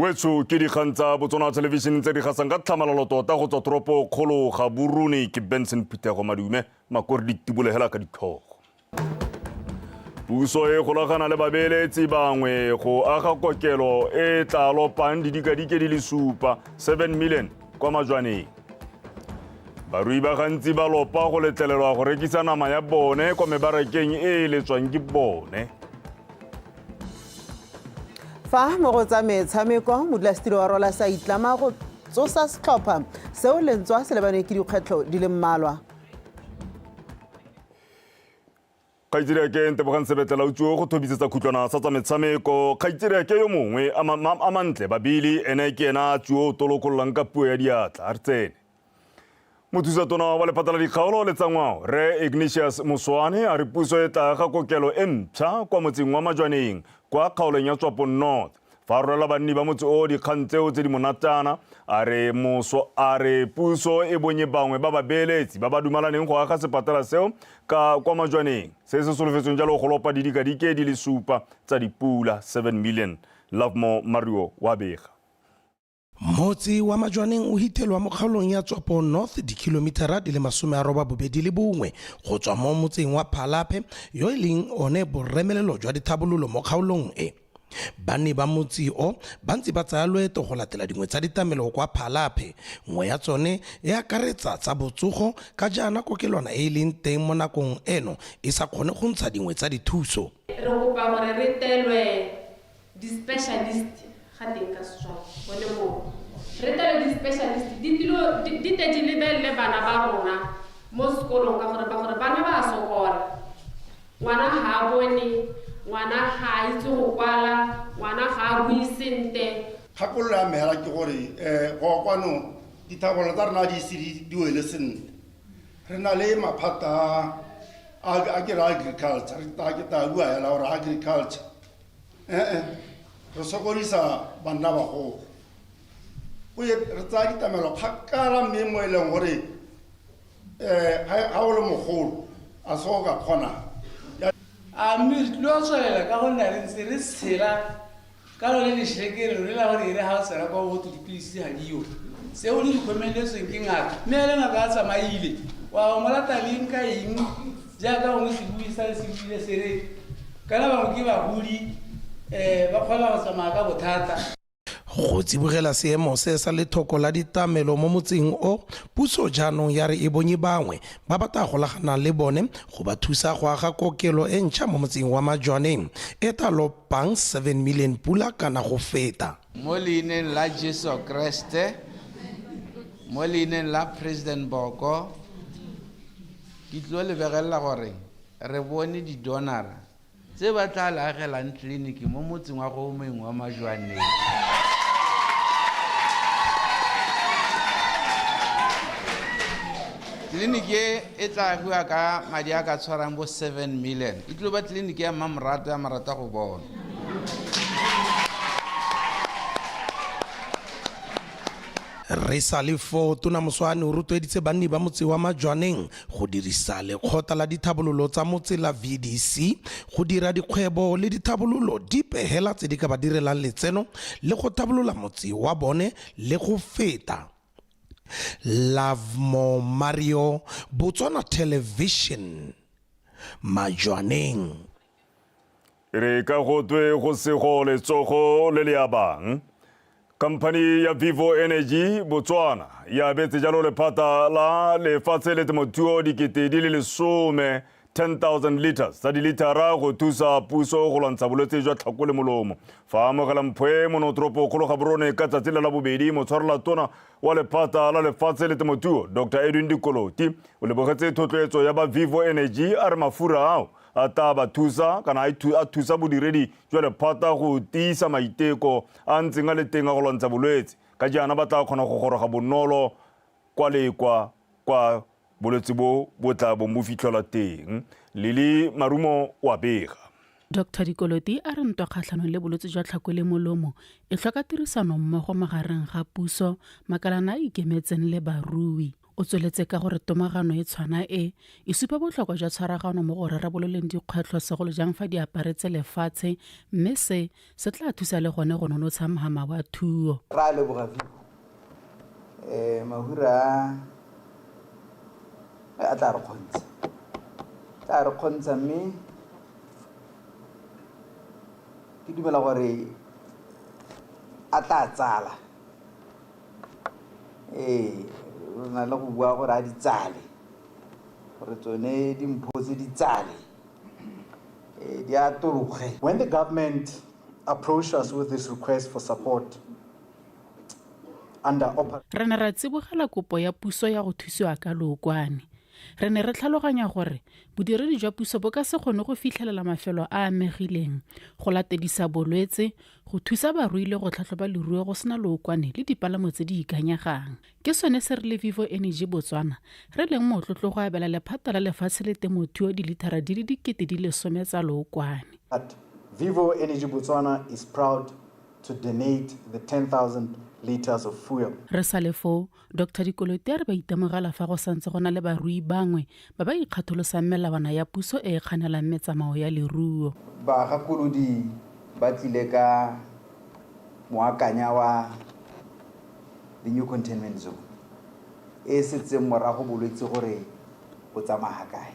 Wetsho ke dikgang tsa Botswana Television tse di gasang ka tlhamalalo tota go tswa toropo kgolo Gaborone. Ke Benson Phuthego Madume Makore di tibolegela ka ditlhogo. Puso e golagana le babeeletsi bangwe go aga kokelo e tla lopang didikadike di le supa 7 million kwa Majwaneng. Barui ba gantsi ba lopa go letlelelwa go rekisa nama ya bone kwa mebarakeng e e letswang ke bone. Fa mo go tsa metshameko, modulasetilo wa Rollers a itlama go tsosa setlhopha seo lentswa se lebanwe ke dikgwetlho di le mmalwa. Kgaitsediake Ntebogang Sebetlela o tsuo go thobisetsa khutlwana sa tsa metshameko. Kgaitsediake yo mongwe a mantle Babili ene ke ena a tsuo o tolokololang ka puo ya diatla. A re tsene. Mothusatona wa lephata la dikgaolo le tsa ngwao, Rre Ignatius Moswane a re puso e tla aga kokelo e mpsha kwa motseng wa Majwaneng kwa kgaolong ya Tswapong North. Fa a rolela banni ba motse o dikgang tseo tse di monatana, a re moso a re puso e bonye bangwe ba babeeletsi ba ba dumalaneng go aga sepatela seo ka kwa Majwaneng, se se solofetsweng jalo go lopa didikadike di le supa tsa dipula, 7 million. Lovemore Mario wa bega. Motse wa Majwaneng o hithelwa mo kgaolong ya Tswapong North dikhilomithara di le 81 go tswa mo motseng wa Phalaphe yo e leng one boremelelo jwa dithabololo mo kgaolong e. Banni ba motse o ba ntse ba tsaya loeto go latela dingwe tsa ditamelo kwa Phalaphe, nngwe ya tsone e akaretsa tsa botsogo ka jaana kokelwana e e leng teng mo nakong eno e sa kgone go ntsha dingwe tsa dithuso. Re kopa gore re telwe Di-specialist ga teng ka Setswana gone moo. Re tele di-specialist di tlilo di tle di lebelele bana ba rona mo sekolong ka gore ba gore bana ba a sokola. Ngwana ga a bone, ngwana ga a itse go kwala, ngwana ga a bue sente. Kgakololo ya me hela ke gore go kwano dithabololo tsa rona di ise di wele sentle. Re na le maphata a a ke re agriculture, ke tla bua hela gore agriculture Ee, re sokodisa banna bagolo. O ye re tsaya ditamelo kgakala mme mo e leng gore um ga o le mogolo a se o ka kgonang. A mme re tlile go tswelela ka go nna re ntse re tshela ka lone lešeke lone la gore e re ga o tsena kwa go dipilisi ga diyo se o di recommendetsweng ke ngaka mme ele ngaka a tsamaile wa mo lata leng ka eng Jaaka gongwe sebui sa le se buile se re, kana bangwe ke bagodi, ba kgona go tsamaya ka bothata. Go tsibogela seemo se sa lethoko la ditamelo mo motseng o, puso jaanong ya re e bonye bangwe ba ba ta golaganang le bone go ba thusa go aga kokelo e ntšha mo motseng wa Majwaneng e ta lopang 7 million pula kana go feta. Mo leineng la Jesu Kreste, mo leineng la President Boko, Ke tlilo le begelela gore re bone di-donor tse ba tla le agelang tleliniki mo motseng wa Gomeng wa Majwaneng. Tleliniki e e tla agiwa ka madi a ka tshwarang bo 7 million. E tlilo ba tleliniki ya mmamorato ya marata go bona. Re sa le foo, Tona Moswaane o rotloeditse banni ba motse wa Majwaneng go dirisa lekgotla la dithabololo tsa motse la VDC go dira dikgwebo le dithabololo dipe hela tse di ka ba direlang letseno le go thabolola motse wa bone le go feta. Lovemore Mario, Botswana Television, Majwaneng. E re ka go twe go sego letsogo le le abang, khamphani ya Vivo Energy Botswana e abetse jalo lephata la lefatshe le temothuo 10,000 10,000 liters tsa dilitara go thusa puso go lwantsha bolwetse jwa tlhako le molomo. Fa a amogela mpho e monotoropo kgolo Gaborone ka tsatsi la Labobedi, motshwarela tona wa lephata la lefatshe le temothuo Dr Edwin Dikoloti o lebogetse thotloetso ya ba Vivo Energy a re mafura ao a tla ba thusa kana a thusa bodiredi jwa lephata go tiisa maiteko a ntseng a le teng a go lwantsha bolwetse ka jaana ba tla kgona go goroga bonolo kwa le kwa kwa bolwetse bo bo tla bong bo fitlhelwa teng. Lily Marumo wa bega. Doctor Dikoloti a re ntwa kgatlhanong le bolwetse jwa tlhako le molomo e tlhoka tirisano mmogo magareng ga puso, makalana a ikemetseng le barui. O tsweletse ka gore tomagano e tshwana e, e supa botlhokwa jwa tshwaragano mo go rarabololeng dikgwetlho segolo jang fa di aparetse lefatshe mme se, se tla thusa le gone go nonotsha mhama wa thuo. Ra leboga Vivo. Eh mahura a a tla re kgontsha. Tla re kgontsha mme ke dumela gore a tla tsala. Ee, re na le go bua gore a di tsale, gore tsone dimpho tse di tsale, ee, di atologe. When the government approached us with this request for support under Operation. Re ne ra tsibogela kopo ya puso ya go thusiwa ka lookwane. Re ne re tlhaloganya gore bodiredi jwa puso bo ka se kgone go fitlhelela mafelo a a amegileng, go latedisa bolwetse, go thusa barui le go tlhatlhoba leruo go sena lookwane le dipalamo tse di ikanyegang. Ke sone se re le Vivo Energy Botswana re leng motlotlo go abela lephata la lefatshe le temothuo dilithara di le 10,000 tsa lookwane. But Vivo Energy Botswana is proud to donate the 10,000 litres of fuel. Re sale foo, Doctor Dikoloti a re ba itemogela fa go santse go na le barui bangwe ba ba ikgatholosang melawana ya puso e e kganelang metsamao ya leruo. Bagakolodi ba tlile ka moakanya wa the new containment zone e e setseng morago bolwetse gore bo tsamaya kae.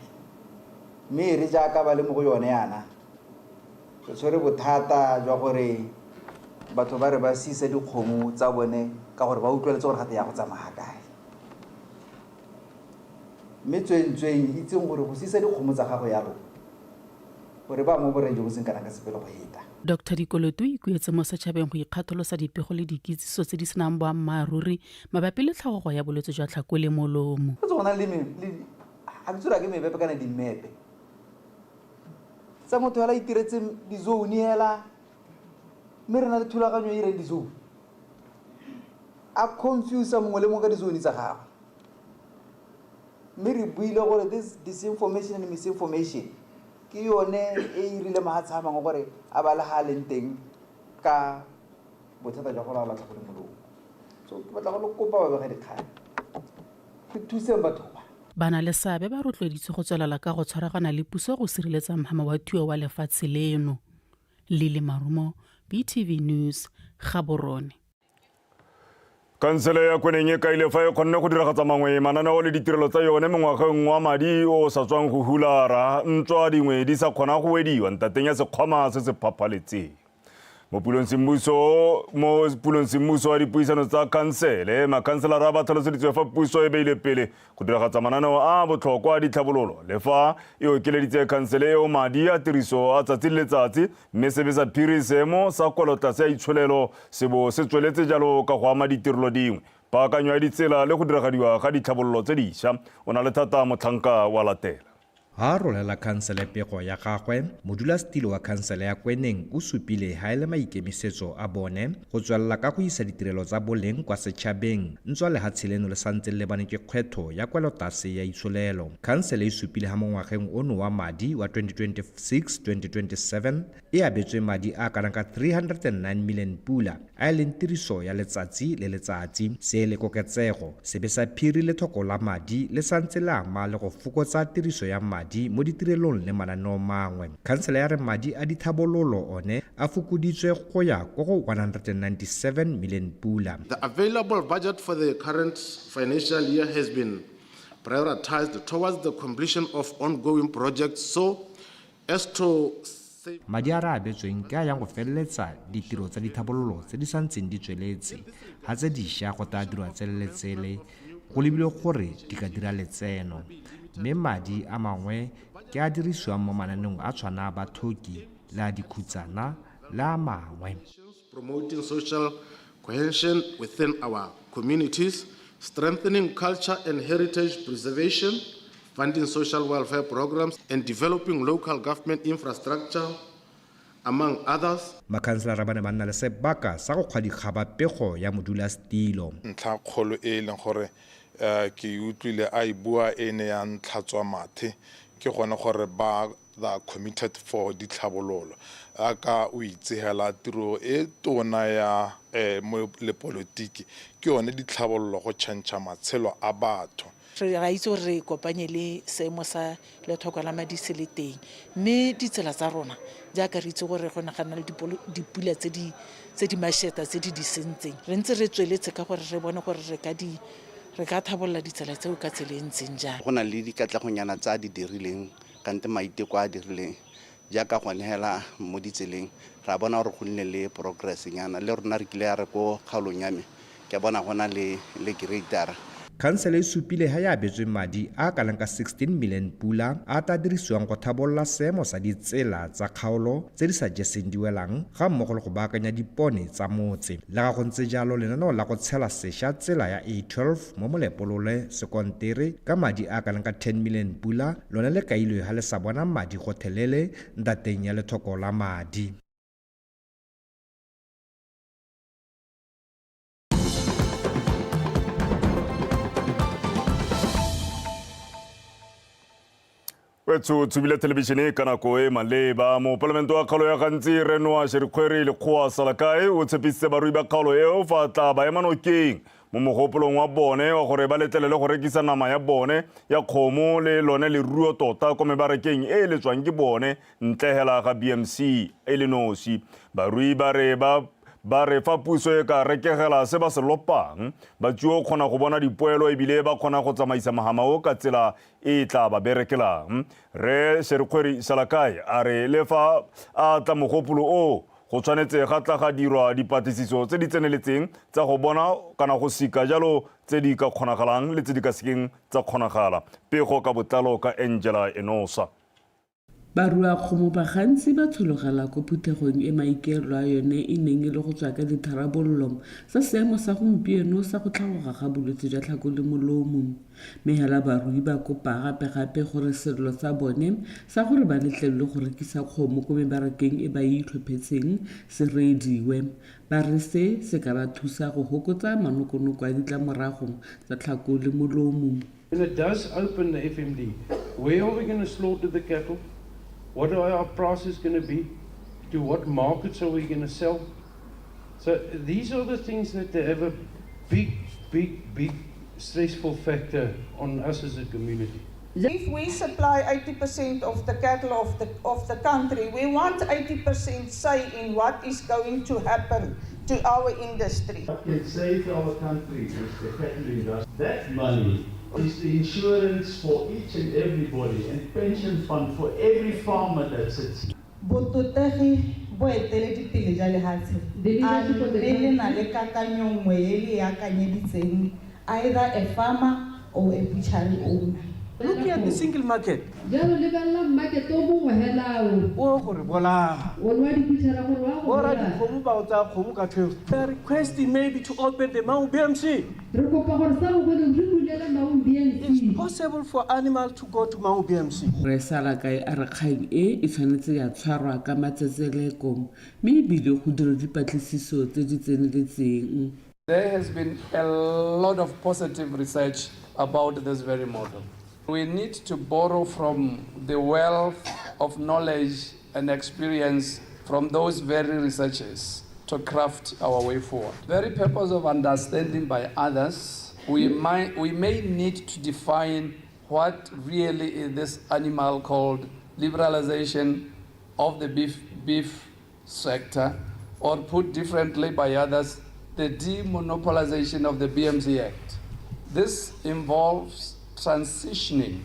Mme e re jaaka ba le mo go yone yana, re tshwere bothata jwa gore batho ba re ba sisa dikgomo tsa bone ka gore ba utlweletse gore gate ya go tsamaya kae. Mme tsweng-tsweng itseng gore go sisa dikgomo tsa gago yalo, gore ba mo boreng jo bo seng kana ka sepe le go heta. Doctor Dikoloti o ikuetse mo setšhabeng go ikgatholosa dipego le dikitsiso tse di senang boammaaruri mabapi le tlhagogo ya bolwetse jwa tlhako le molomo. Go tse go na le ga ke tsore ke mebepe kana dimmepe tsa motho hela itiretse di-zone hela, mme re na le thulaganyo e ireng di-zone. A confuse mongwe le mongwe ka di-zone tsa gagwe. Mme re buile gore this disinformation and misinformation ke yone e irile mahatshe a mangwe gore a ba le ha a leng teng ka bothata jwa go laola tlhako le molomo. So ke batla go le kopa babega dikgang, re thuseng batho ba. Ba na le seabe ba rotloeditswe go tswelela ka go tshwaragana le puso go sireletsa mhama wa thuo wa lefatshe leno. Lily Marumo, BTV News, Gaborone. Kansele ya Kweneng e kaile fa e kgonne go diragatsa mangwe mananeo le ditirelo tsa yone mo ngwageng wa madi o sa tswang go hulara, ntswa dingwe di sa kgona go wediwa ntateng ya sekgwama se se phaphaletseng. Mo pulong semmuso mo pulong semmuso wa dipuisano tsa kansele, makhanselara ba tlhaloseditswe fa puso e beile pele go diragatsa mananeo a a botlhokwa a ditlhabololo le fa e okeleditse khansele eo madi a tiriso a tsatsi le letsatsi, mme sebe sa phiri seemo sa kwelotlase ya itsholelo se bo se tsweletse jalo ka go ama ditirelo dingwe, paakanyo ya ditsela le go diragadiwa ga ditlhabololo tse dišwa. O na le thata motlhanka wa latela. Ha a rolela khansele pego ya gagwe, modulasetilo wa khansele ya Kweneng o supile ha e le maikemisetso a bone go tswelela ka go isa ditirelo tsa boleng kwa setšhabeng ntswa lehatshe leno le santse le lebane ke kgwetho ya kwelotlase ya itsholelo. Khansele e supile ha mo ngwageng ono wa madi wa 2026-2027 e abetswe madi a kana ka 309 million pula a e leng tiriso ya letsatsi le letsatsi. Se le koketsego, sebe sa phiri le thoko la madi le santse le ama le go fokotsa tiriso ya madi mo ditirelong le mananeo mangwe. Khansele ya re madi a dithabololo one a fokoditswe go ya ko go 197 million pula. The available budget for the current financial year has been prioritized towards the completion of ongoing projects so as to Madi a re abetsweng ke a yang go feleletsa ditiro tsa dithabololo tse di santseng di tsweletse, ha tse diša go tla dirwa tsele le tsele go lebilwe gore di ka dira letseno, mme madi a mangwe ke a dirisiwang mo mananeong a tshwana a bathoki le a dikhutsana le a mangwe. Promoting social cohesion within our communities, strengthening culture and heritage preservation, funding social welfare programs, and developing local government infrastructure, among others. Makhanselara ba ne ba nna le sebaka sa go kgwa dikgaba pego ya modulasetilo. Ntlha kgolo e e leng gore ke e utlwile a e bua e ne ya ntlhatswa mathe ke gone gore ba they are committed for ditlhabololo. Aka o itse hela tiro e tona ya mo lepolotiki ke yone ditlhabololo go change matshelo a batho. Re a itse gore re kopanye le seemo sa lethoko la madi se le teng, mme ditsela tsa rona jaaka re itse gore go ne ga nna le dipula tse di tse di mašeta tse di di sentseng, re ntse re tsweletse ka gore re bone gore re ka di re ka thabolola ditsela tseo ka tsela e ntseng jang. Go na le dikatlegonyana tse a di dirileng kante maiteko a a dirileng jaaka gone hela mo ditseleng ra bona gore go nnile le progress nyana le rona re kile ya re ko kgaolong ya me ke bona go na le le grader. Khansele e supile ha e abetswe madi a a kanang ka 16 million pula a a tla dirisiwang go thabolola seemo sa ditsela tsa kgaolo tse di sa jeseng di welang ga mmogo le go baakanya dipone tsa motse. Le ga go ntse jalo, lenaneo la go tshela sesha tsela ya A12 mo Molepolole sekontere ka madi a a kanang ka 10 million pula lone le kailwe ha le sa bona madi gothelele ntateng ya lethoko la madi. Wetsho tshubile thelebišene ka nako e maleba. Mopalamente wa kgaolo ya Gantsi Rre Noah Sherikgweri Lekgowa Salakae o tshepisitse barui ba kgaolo eo fa tla ba ema nokeng mo mogopolong wa bone wa gore ba letlelele go rekisa nama ya bone ya kgomo le lone leruo tota kwa mebarakeng e e letswang ke bone ntle hela ga BMC e le nosi. Barui ba re ba ba re fa puso e ka rekegela se ba se lopang, ba tsuo kgona go bona dipoelo ebile ba kgona go tsamaisa mohama o ka tsela e e tla ba berekelang. Rre Sherikgweri Salakae a re le fa a tla mogopolo o, go tshwanetse ga tla ga dirwa dipatlisiso tse di tseneletseng tsa go bona kana go sika jalo tse di ka kgonagalang le tse di ka sekeng tsa kgonagala. Pego ka botlalo ka Angela Enosa. Baruakgomo ba gantsi ba tshologela ko phuthegong e maikaelelo a yone e neng e le go tswa ka ditharabololo tsa seemo sa gompieno sa go tlhagoga ga bolwetse jwa tlhako le molomo. Mme hela barui ba kopa gape-gape gore selelo sa bone sa gore ba letlelelwe go rekisa kgomo ko mebarakeng e ba e itlhophetseng se reediwe. Ba re se se ka ba thusa go hokotsa manokonoko a ditlamorago tsa tlhako le molomo. And it does open the FMD. Where are we going to slaughter the cattle? What are our prices going to be? To what markets are we going to sell? So these are the things that have a big, big, big stressful factor on us as a community. If we supply 80% of the cattle of the, of the country, we want 80% say in what is going to happen to our industry. What can save our country is the cattle industry. That money is the insurance for each and everybody and pension fund for every farmer that sits here. Bototegi bo eteledipele jwa lehatshe, a mme le na le kakanyo nngwe e le e akanyeditseng either a farmer or a butchery owner? Look at the single market. Jalo lebelela mmakete o mongwe hela o. O go re bolaya. One wa dibutšhara gore wa go Bo ra bolaya. dikgomo ba o tsaya kgomo ka 12. They are requesting maybe to open the Maun BMC. Re kopa gore sa bogodimo re bulele Maun BMC. It's possible for animal to go to Maun BMC. Rre Salakae a re kgang e e tshwanetse ya tshwarwa ka matsetseleko mme e bile go dirwe dipatlisiso tse di tseneletseng. There has been a lot of positive research about this very model. We need to borrow from the wealth of knowledge and experience from those very researchers to craft our way forward. Very purpose of understanding by others, we, might, we may need to define what really is this animal called liberalization of the beef, beef sector, or put differently by others, the demonopolization of the BMC Act. This involves transitioning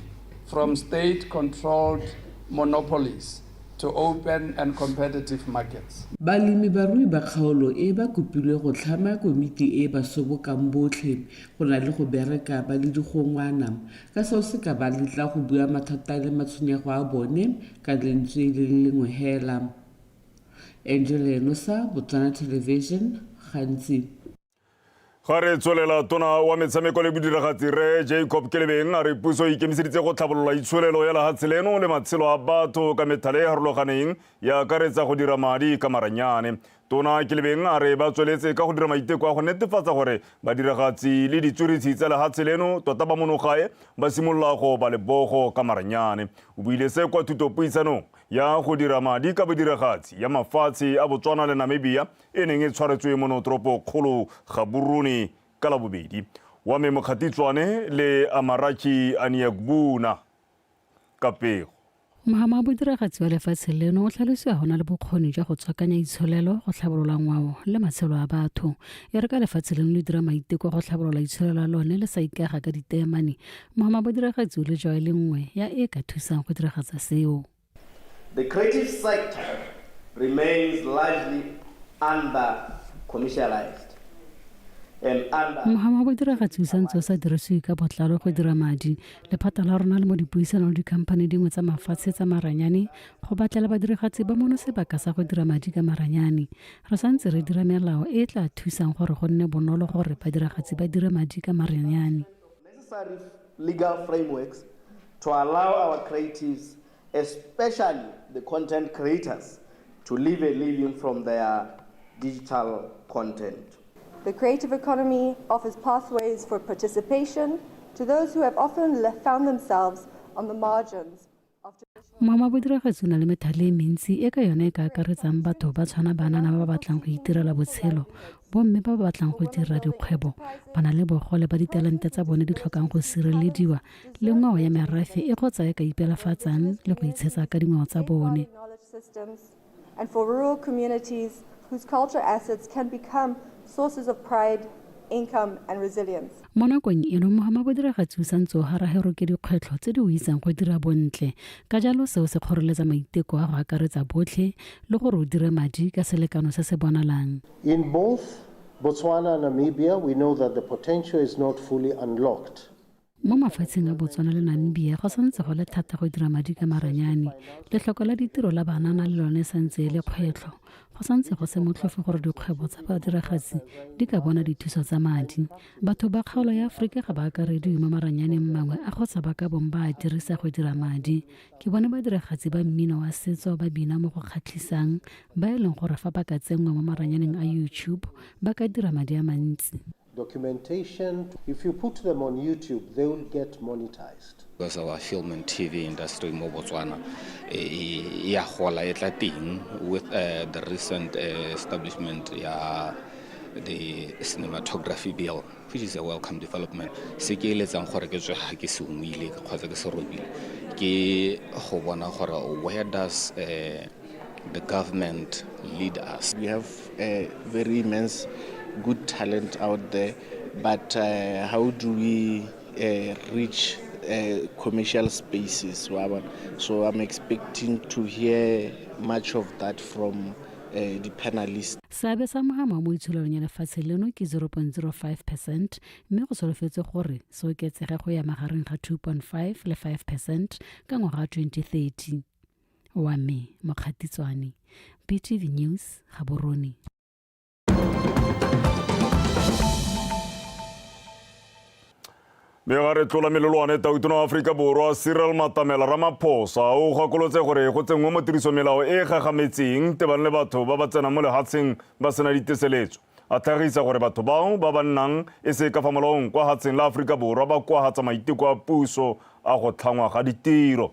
from state controlled monopolies to open and competitive markets. Balemi barui ba kgaolo e ba kopilwe go tlhama komiti e ba sobokang botlhe go na le go bereka ba le digongwana ka seo se ka ba letla go bua mathata le matshwenyego a bone ka lentswe le le lengwe hela. Angel Enosa, Botswana Television, Gantsi. Ga re tswelela tona wa metshameko le bodiragatsi Rre Jacob Kelebeng a re puso e ikemiseditse go tlhabolola itsholelo ya lehatshe leno le matshelo a batho ka methale e harologaneng ya akaretsa go dira madi ka maranyane. Tona Kelebeng a re ba tsweletse ka go dira maiteko a go netefatsa gore badiragatsi le ditswiritshi tsa lehatshe leno tota ba monogae ba simolola go ba lebogo ka maranyane. O buile se kwa thutopuisanong ya go dira madi ka bodiragatsi ya mafatshe a Botswana le Namibia e neng e tshwaretswe mono toropo kgolo Gaborone ka Labobedi. Wame Mokgatitswane le Amarachi Aniagbuna ka pego. Mohama wa bodiragatsi wa lefatshe leno o tlhalosiwa go na le bokgoni jwa go tswakanya itsholelo, go tlhabolola ngwao le matshelo a batho. E re ka lefatshe leno le dira maiteko a go tlhabolola itsholelo ya lone le sa ikaega ka diteemane, mohama wa bodiragatsi o lejwa e le nngwe ya e e ka thusang go diragatsa seo. The creative sector remains largely under-commercialized and under. Mohama wa bodiragatsi o santse o sa dirisiwe ka botlalo go dira madi. Lephata la rona le mo dipuisanong le dikhamphani dingwe tsa mafatshe tsa maranyane go batlela badiragatsi ba mono sebaka sa go dira madi ka maranyane. Re santse re dira melao e e tla thusang gore go nne bonolo gore badiragatsi ba dire madi ka maranyane. Necessary legal frameworks to allow our creatives, especially the content creators, to live a living from their digital content. The creative economy offers pathways for participation to those who have often found themselves on the margins. Moama bodiragatsi o na le methale e mentsi e ka yone e ka akaretsang batho ba tshwana banana ba ba batlang go itirela botshelo, bomme ba ba batlang go dira dikgwebo, ba na le bogole ba ditalente tsa bone di tlhokang go sirelediwa le ngwao ya merafe e kgotsa e ka ipelafatsang le go itshetsa ka dingwao tsa bone. And for rural communities whose culture assets can become sources of pride, income and resilience. Mo nakong eno, mohama bodiragatsi o santse o haraherwa ke dikgwetlho tse di o itsang go dira bontle, ka jalo seo se kgoreletsa maiteko a go akaretsa botlhe le gore o dire madi ka selekano se se bonalang. In both Botswana and Namibia, we know that the potential is not fully unlocked. Mo mafatsheng a Botswana le Namibia go santse go le thata go dira madi ka maranyane. Letlhoko la ditiro la banana le lone santse e le kgwetlho. Go santse go se motlhofo gore dikgwebo tsa badiragatsi di ka bona dithuso tsa madi. Batho ba kgaolo ya Aforika ga ba akarediwe mo maranyaneng mangwe a kgotsa ba ka bong ba a dirisa go dira madi. Ke bone badiragatsi ba mmino wa setso ba bina mo go kgatlhisang ba e leng gore fa ba ka tsenngwa mo maranyaneng a YouTube ba ka dira madi a mantsi. Documentation, if you put them on YouTube, they will get monetized. Because our film and TV industry mo Botswana e ya gola e tla teng with the recent establishment ya the cinematography bill, which is a welcome development. Se ke eletsang gore ke tswe ga ke se ungwile kgotsa ke se robile ke go bona gore where does the government lead us. We have a very immense good talent out there, but how do we reach commercial spaces? So I'm expecting to hear much of that from the panelists. Seabe sa mohama mo itsholelong ya lefatshe leno ke 0.05 percent, mme go solofetse gore se oketsege go ya magareng ga 2.5 le 5 percent ka ngwaga wa 2030. Wa me Mokgatitswane, BTV News, Gaborone. Mme ga re tlola melelwane, Tautona wa Aforika Borwa Cyril Matamela Ramaphosa o gakolotse gore go tsenngwe mo tirisong melao e e gagametseng tebang le batho ba ba tsenang mo lehatsheng ba sena diteseletso. A tlhagisa gore batho bao ba ba nnang e se ka fa molaong kwa hatsheng la Aforika Borwa ba koahatsa maiteko a puso a go tlhangwa ga ditiro.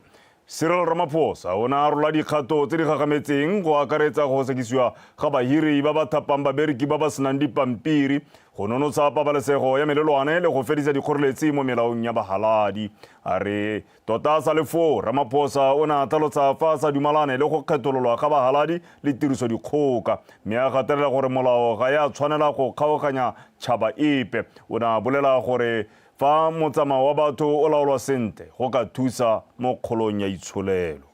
Cyril Ramaphosa o ne a rola dikgato tse di gagametseng go akaretsa go sekisiwa ga bahiri ba ba thapang babereki ba ba senang dipampiri, go nonotsha pabalesego ya melelwane le go fedisa dikgoreletsi mo melaong ya bahaladi. A re tota a sa le foo, Ramaphosa o ne a tlhalosa fa a sa dumalane le go kgethololwa ga bahaladi le tirisodikgoka, mme a gatelela gore molao ga ya tshwanela go kgaoganya tšhaba epe. O ne a bolela gore Fa motsamao wa batho o laolwa sentle, go ka thusa mo kgolong ya itsholelo.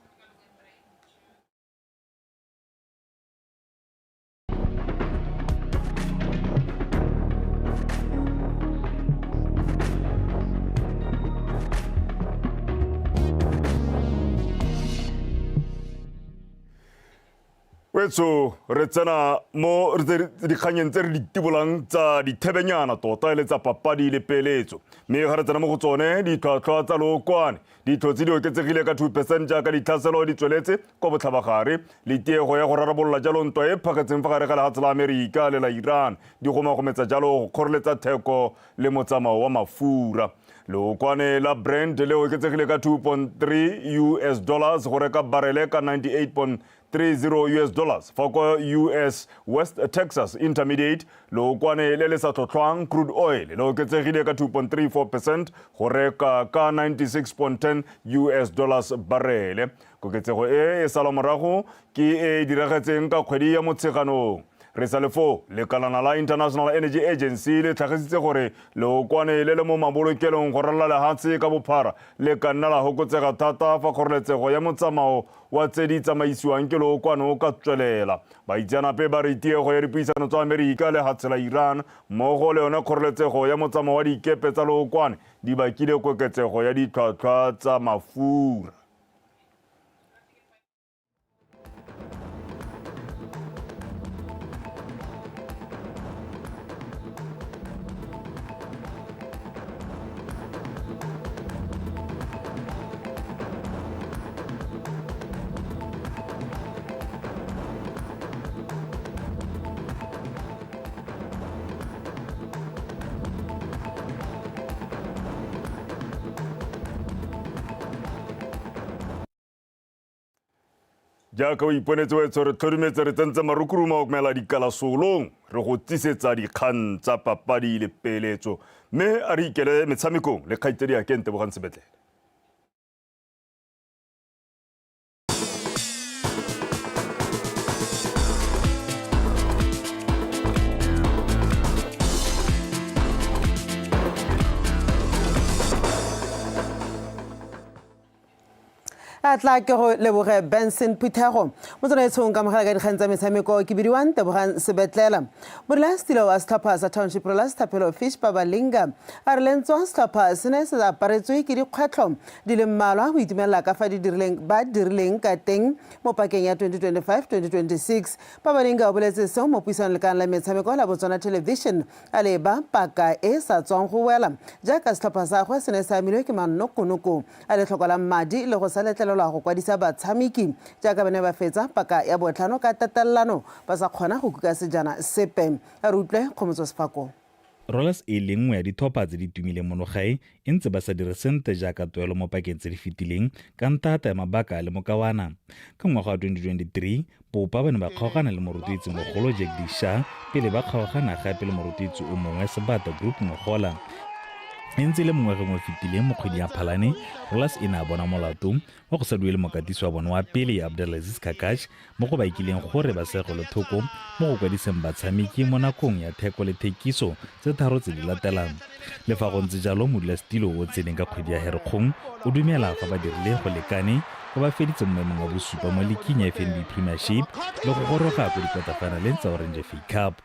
Wetso re tsena mo dikganyeng tse re di tibolang tsa dithebenyana tota e le tsa papadi le peeletso, mme ga re tsena mo go tsone ditlhwatlhwa tsa lookwane ditlhotsi di oketsegile ka 2 percent jaaka ditlhaselo di tsweletse kwa botlhabagare le tiego ya go rarabolola jalo ntwa e phagetseng fa gare ga lefatshe la Amerika le la Iran di gomagometsa jalo go kgoreletsa theko le motsamao wa mafura. Leokwane la Brent le oketsegile ka 2.3 US dollars go reka barele ka 98.30 US dollars, fa kwa US West Texas Intermediate leokwane le le sa tlhotlhwang crude oil le oketsegile ka 2.34% go reka ka 96.10 US dollars barele. Koketsego e e sala morago ke e e diragetseng ka kgwedi ya Motsheganong. Re sa le foo, lekalana la International Energy Agency le tlhagisitse gore leokwane le le mo mabolokelong go ralala lehatshe ka bophara le ka nna la hokotsega thata fa kgoreletsego ya motsamao wa tse di tsamaisiwang ke leokwane o ka tswelela. Baitseanape ba re tiego ya dipuisano tsa Amerika le hatshe la Iran mmogo le yone kgoreletsego ya motsamao wa dikepe tsa leokwane di bakile koketsego ya ditlhwatlhwa tsa mafura. Jaaka o iponetse wetsho, re tlhodumetse re tsentse marukuruma okomela dikalasolong, re go tsisetsa dikgang tsa papadi le peeletso, mme a re ikele metshamekong le kgaitsedi ya Kente Bogang Sebetlele. A tla ke go leboge Benson Phuthego. Motsamaisong ka mogala ka dikgang tsa metshameko ke bidiwang Tebogang Sebetlela. Modulasetilo wa setlhopha sa Township Rollers Thapelo Fish Pabalinga a re lentswa setlhopha se ne se aparetswe ke dikgwetlho di le mmalwa go itumelela ka fa di dirileng ba dirileng ka teng mo pakeng ya 2025-2026. Pabalinga o boletse seo mo puisanong lekang la metshameko la Botswana Television a leba paka e sa tswang go wela jaaka setlhopha sa gagwe se ne se amilwe ke manokonoko a letlhoko la madi le go sa letlelelwa go kwadisa batshameki jaaka ba ne ba fetsa paka ya botlhano ka tatelelano ba sa kgona go kuka sejana sepe. A re utlwe Kgomotso Sefako. Rollers e leng nngwe ya dithopha tse di tumileng mono gae e ntse ba sa dire sente jaaka tuelo mo pakeng tse di fetileng ka ntata ya mabaka a le mokawana. Ka ngwaga wa 2023, Popa ba ne ba kgaogana le morotloetsi mogolo Jack Disha pele ba kgaogana gape le morotloetsi o mongwe Sebata Group ngogola. E ntse e le mo ngwageng o fetileng mo kgweding ya Phalane, Rollers e ne a bona molato wa go sa duele mokatisi wa bone wa pele Abdelaziz Kakach mo go bakileng gore ba segelwe thoko mo go kwadiseng batshameki mo nakong ya theko le thekiso tse tharo tse di latelang. Le fa go ntse jalo, modulasetilo o tseneng ka kgwedi ya Herikgong o dumela fa ba dirile go lekane ba ba feditse mo maemong a bosupa mo liking ya FNB Premiership le go goroga ko dikota-finaleng tsa Orange FA Cup.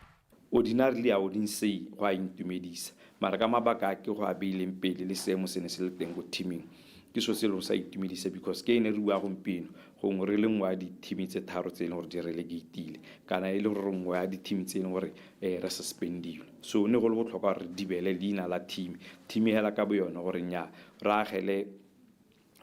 Ordinarily I wouldn't say go a intumedisa, mara ka mabaka a ke go a beileng pele le seemo se ne se le teng ko teaming, ke so se e leng sa itumedisa because ke ene re bua gompieno, gongwe re le nngwe ya di-team tse tharo tse e leng gore di relegatile kana e le gore re nngwe ya di-team tse e leng gore re suspendilwe. So ne go le botlhokwa gore re dibele leina la team, team hela ka bo yone gore nnyaa re agele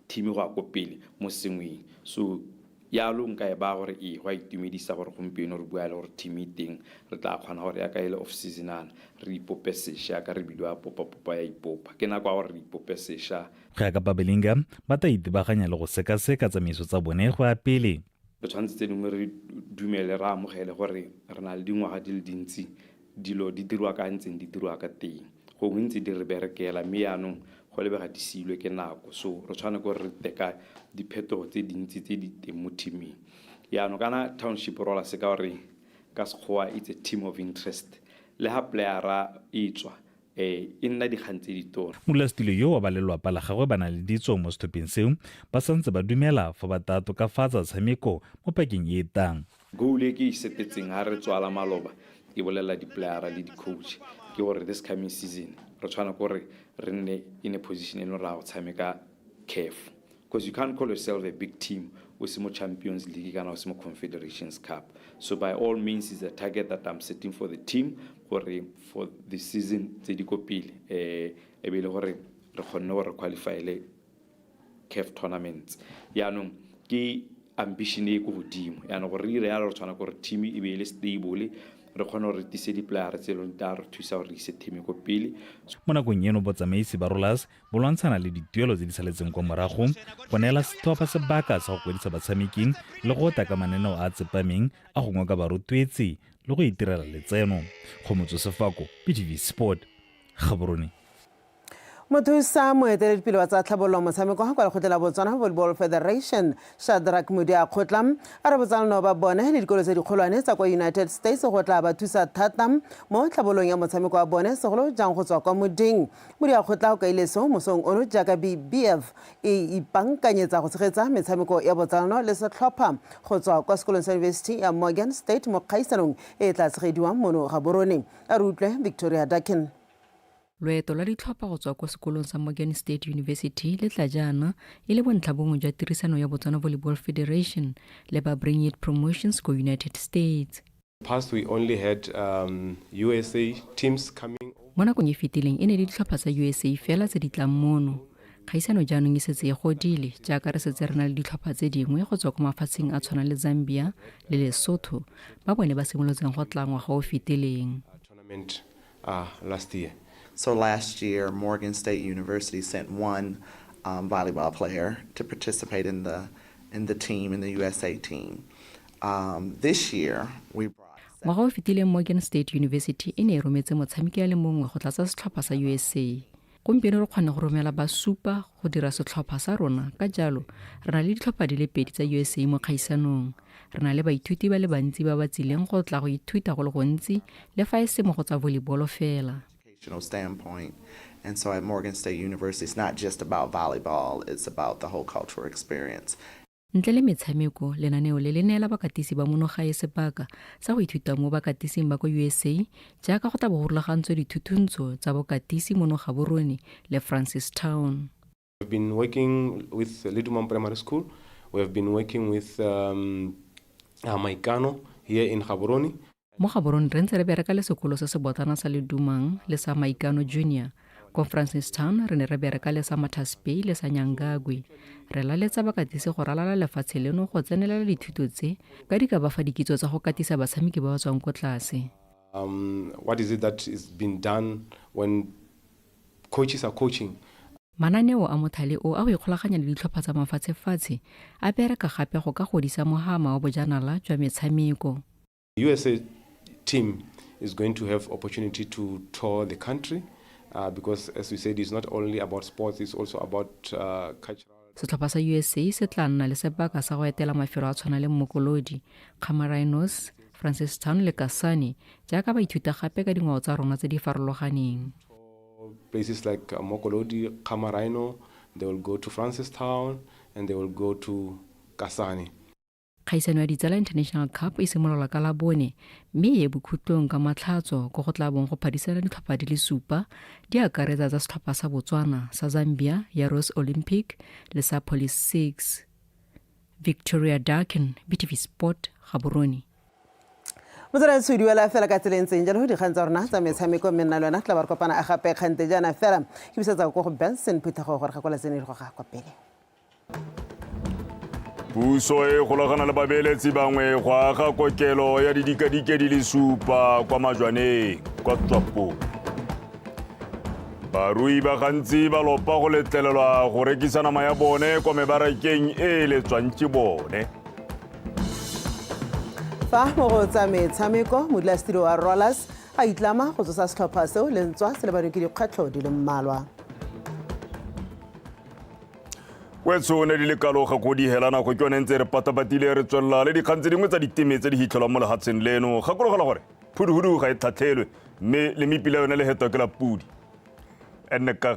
team go ya ko pele mo sengweng. So yalo nka e baya gore ee go a itumedisa gore gompieno re bua le gore team e teng, re tla kgona gore yaka e le off season ana re ipope sesha yaka re bidiwa popa popa ya ipopa, ke nako ya gore re ipope sesha. Go ya ka Pabelinga, ba tla itebaganya le go sekaseka tsamaiso tsa bone go ya pele. Re tshwanetse tse dingwe re dumele re amogele gore re na le dingwaga di le dintsi dilo di dirwa ka ntseng di dirwa ka teng, gongwe ntse di re berekela mme yaanong go lebega di siilwe ke nako, so re tshwane gore re teka diphetogo tse dintsi tse di teng mo teaming. Yaanong kana Township Rollers ka gore ka Sekgowa it's a team of interest, le ha playera e tswa e nna dikgang tse ditona. Modulasetilo yo wa ba lelwapa la gagwe ba na le ditso mo setlhopheng seo ba santse ba dumela fa ba tla tokafatsa tshameko mo pakeng e e tang. Goal e ke e setetseng ha re tswala maloba ke bolelela di-playera le di-coach ke gore this coming season re tshwana ke gore re nne in a position e leng gore ra go tshameka CAF, because you can't call yourself a big team o se mo Champions League kana o se mo Confederations Cup. So by all means is a target that I'm setting for the team gore for the season tse di ko pele e be e le gore re kgonne gore re qualifyele CAF tournaments. Yaanong ke ambition e ko godimo, yaanong gore re dire yalo re tshwana gore team e be e le stable, Re kgone gore re tise di-playera tse e leng di a re thusa gore re ise team ko pele. Mo nakong eno botsamaisi ba Rollers bo lwantshana le dituelo tse di saletseng kwa morago, go neela setlhopha sebaka sa go kwadisa batshameki le go tla ka mananeo a a tsepameng a go ngoka barotloetsi le go itirela letseno. Kgomotso Sefako, BTV Sport, Gaborone. Mothusa moeteledipele wa tsa tlhabololo motshameko kwa lekgotleng la Botswana Volleyball Federation, Shadrack Modiakgotla, a re botsalano ba bone le dikolo tse dikgolwane tsa kwa United States go tla ba thusa thata mo tlhabololong ya motshameko wa bone, segolo jang go tswa kwa moding. Modiakgotla o kaile seo mosong ono jaaka BBF e ipankanyetsa go tshegetsa metshameko ya botsalano le setlhopha go tswa kwa sekolong sa University ya Morgan State mo kgaisanong e e tla tshegediwang mono Gaborone. A re utlwe Victoria Dakin. Loeto lwa ditlhopha go tswa kwa sekolong sa Morgan State University le tla jaana e le bontlha bongwe jwa tirisano ya Botswana Volleyball Federation le ba Bring It Promotions ko United States. Past we only had USA teams coming. Mo nakong e fetileng e ne le ditlhopha tsa USA fela tse di tlang mono. Kgaisano jaanong e setse e godile jaaka re setse re na le ditlhopha tse dingwe go tswa kwa mafatsheng a tshwana le Zambia le Lesotho ba bone ba simolotseng go tla ngwaga o fetileng. Tournament last year. So last year, Morgan State University sent one volleyball player to participate in the in the team, in the USA team. This year, we brought Ngwaga o fetileng Morgan State University e ne e rometse motshameki a le mongwe go tlatsa setlhopha sa USA. Gompieno re kgona go romela ba supa go dira setlhopha sa rona, ka jalo re na le ditlhopha di le pedi tsa USA mo kgaisanong. Re na le baithuti ba le bantsi ba ba tsileng go tla go ithuta go le gontsi le fa e se mo go tsa volleyball fela. standpoint. And so at Morgan State University, it's not just about volleyball, it's about the whole cultural experience. Ntle le metshameko, lenaneo le le neela bakatisi ba mono gae sebaka sa go ithuta mo bakatising ba kwa USA jaaka go tla bo go rulagantswe dithuthuntso tsa bokatisi mono Gaborone le Francistown. We've been working with Ledumang Primary School. We have been working with Maikano here in Gaborone. Mo Gaborone re ntse re bereka le sekolo se se botlana sa Ledumang le sa Maikano Junior. Kwa Francistown re ne re bereka le sa Matters Bay le sa Nyangagwe. Re laletsa bakatisi go ralala lefatshe leno go tsenelela dithuto tse ka di ka ba fa dikitso tsa go katisa batshameki ba ba tswang ko tlase. What is it that is being done when coaches are coaching? Mananeo a mothale o a go ikgolaganya le ditlhopha tsa mafatshefatshe a bereka gape go ka godisa mohama wa bojanala jwa metshameko. USA team is going to have opportunity to tour the country because, as we said, it's not only about sports, it's also about cultural. Setlhopha sa USA se tla nna le sebaka sa go etela mafelo a tshwana le Mokolodi, Khama Rhinos, Francistown le Kasane jaaka ba ithuta gape ka dingwao tsa rona tse di farologaneng. Places like Mokolodi, Khama Rhino, they will go to Francistown and they will go to Kasane. Kgaisano ya Ditsala International Cup e simolola ka Labone mme e ye bokhutlong ka Matlhatso ko go tla bong go phadisana ditlhopha di le supa di akaretsa tsa setlhopha sa Botswana, sa Zambia, ya Rose Olympic le sa Police 6. Victoria Darkin, BTV Sport, Gaborone. Motswedi o duela fela ka tsela e ntseng jalo dikgang tsa rona tsa metshameko, mme nna le wena tla ba re kopana a gape kgante jaana fela ke busetsa ko go Benson Phuthego gore gakola tsene di goga kwa pele. Puso e golagana le babeeletsi bangwe go aga kokelo ya didikadike di le supa kwa Majwaneng kwa Tswapong. Barui ba gantsi ba lopa go letlelelwa go rekisa nama ya bone kwa mebarakeng e e letswang ke bone. Fa mo go tsa metshameko, modulasetilo wa Rollers a itlama go tsosa setlhopha seo le ntswa se lebanwe ke dikgwetlho di le mmalwa. Wetso ne di le kalo ga ko di hela nako ke yone ntse re patapatile re tswelela le dikgang tse dingwe tsa diteme tse di hitlhelwang mo lehatsheng leno. Gakologela gore phuduhudu ga e tlhatlhelwe mme le mepila yone le hetwa ke la pudi. Enne ka